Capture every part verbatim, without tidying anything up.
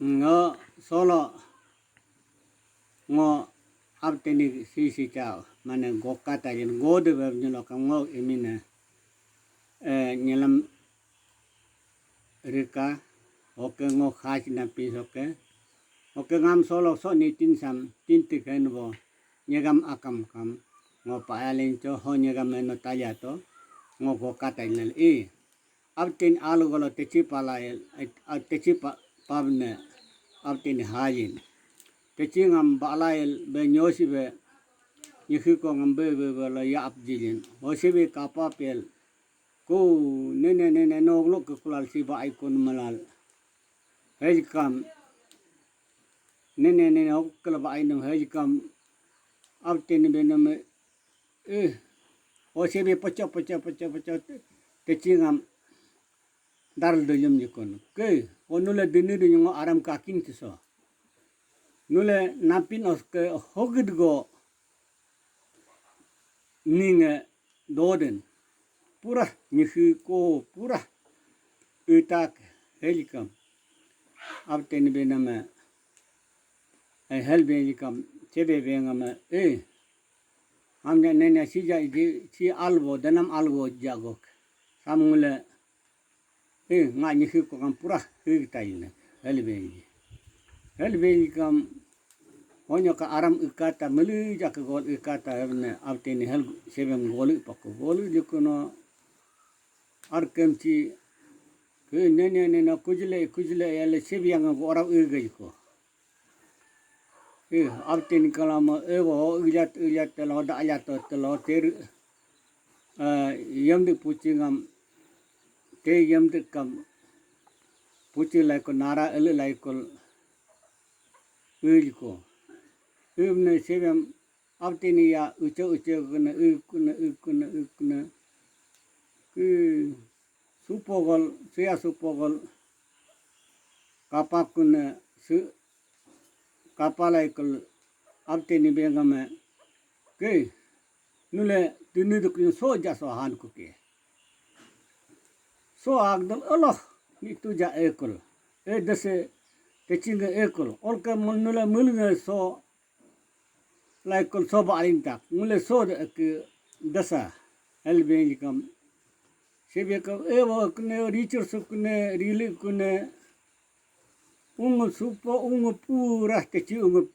Ngo solo ngo Abtani sisi cha mane goka ta jin gode bab nyilo kam ngo imine, eh, nyelam rika, oke ngo khach na pis oke. Oke ngam solo so ni tin sam tin tik hen bo nyegam akam kam ngo payalin cho ho nyegam eno talya to ngo goka ta jin i. Abtin alu golo techi palail, eh, techi pa-, pabne, abtin hajin. Techi ngam balail be nyosi be, nyihi ko ngam be be be lo ya ap jijin. Hosi be kapa pel. Ku nene nene noglok ke kulal si ba ai kun malal. Hej kam. Nene nene ok kala ba ai nung hej kam. Abtin be nam, eh, hosi be pacha pacha pacha pacha te-, techi ngam. Dar duyum jikun. Ke, o nule dini duyum ngo aram kaking tiso. Nule napin os ke hogid go ninge doden. Pura nyihi ko pura itak helikam. Abtin be nama, eh, hel be likam, chebe be ngama, eh. Amne nene sija iji, si albo, danam albo jagok. Sam ngule, eh, nga nyihi ko kam pura, eh, taine, hel be iji. Hel be iji kam, honyo ka aram ikata, meli jaka gol ikata, ebne, abteni hel sebem goli pako, goli likuno, arkem chi, ke nene nene kujle, kujle, ele sebiang go arau ege jiko. Eh, abtin kalama, eh, wo, ujat, ujat, telo, da, ajat, telo, ter, eh, yamdi puchi ngam, te yamdi kam, puchi laikul, nara, ele laikul, uliko. Umne sebem, abtin ya, uche, uche, kene, u, kene, u, kene, u, kene. Ke, supogol, suya supogol, kapa kene, su, kapa laikul, abteni bengame, ke, nule, tuni dukun so ja so han kuke. So agdal Allah, ni tuja ekul. E dese, techinga ekul. Olke mun nule mulnga so, laikul so ba alintak. Nule so de ke dasa, elbe kam. Sebe kam, ewa kene, richur sukune, rili kune. Ungu supo, ungu pura, techi ungu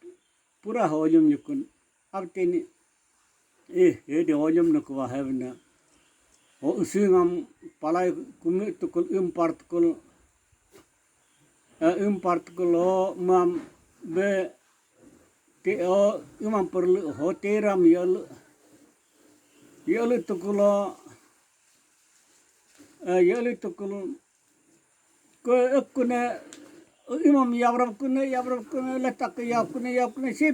pura hojum yukun. Abteni, eh, eh, de hojum nukuwa hebna. O usi ngam palai kumi tukul, impar tukul, eh, impar tukul, o mam be, te, o imam perlu, ho teram yalu, yalu tukul, o, eh, yalu tukul, Ke, eh, kune, eh, imam yabrab kune, yabrab kune, letak ke yab kune, yab kune, se,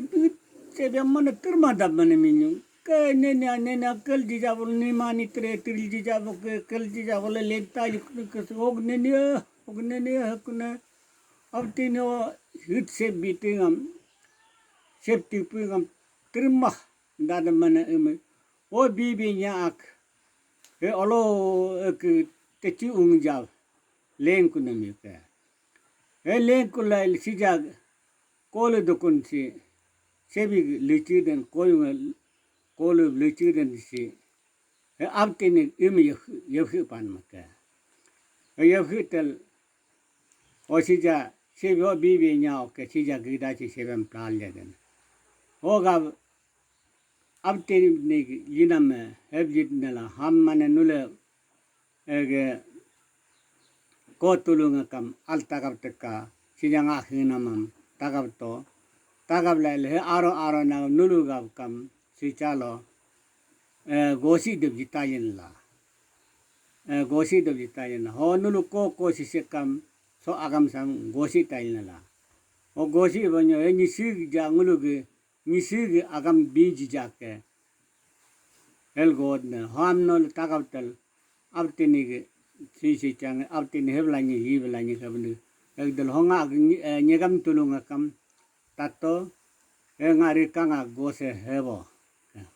se biang mana terma dab mana minyung. Ke nene, nene, kel jijabul ni mani tre, tril jijabul ke, kel jijabul lenta yuk ne ke, og nene, og nene, eh, kune. Abteni o, hit se biting am, sep tipu ngam, terma dab mana eme. O bibi nyaak. He olo, eh, ke techi ungjab. Lengkuna mi ke. He lengkula sija kole dukun si, sebi lichi den, koyung kole lichi den si. He abteni imi yef-, yefhi pan ma ke. He yefhi tel, o sija, sebi o bibi nya oke, sija gida si sebem plal le den. O gab, abteni ni yinam, eh, heb jit nela, ham mane nule, ege, ko tulunga kam, al tagap teka, sijang akhina mam, tagap to, tagap lai le, aro, aro na nulu gap kam, si chalo, eh, gosi dep jitayin la. Eh, gosi dep jitayin la. Ho nulu ko, ko sise kam, so agam sam gosi tayin la. O gosi banyo, eh, nyisi ja ngulu ge, Nyisi ge agam biji jake. Hel god ne, ham no le tagap tel, abteni ge, si si chang, abteni heb lanyi, hi be lanyi kabni. Ek del honga ge nyi-, eh, nyegam tulung akam, tato, eh, nga ri kanga gose hebo.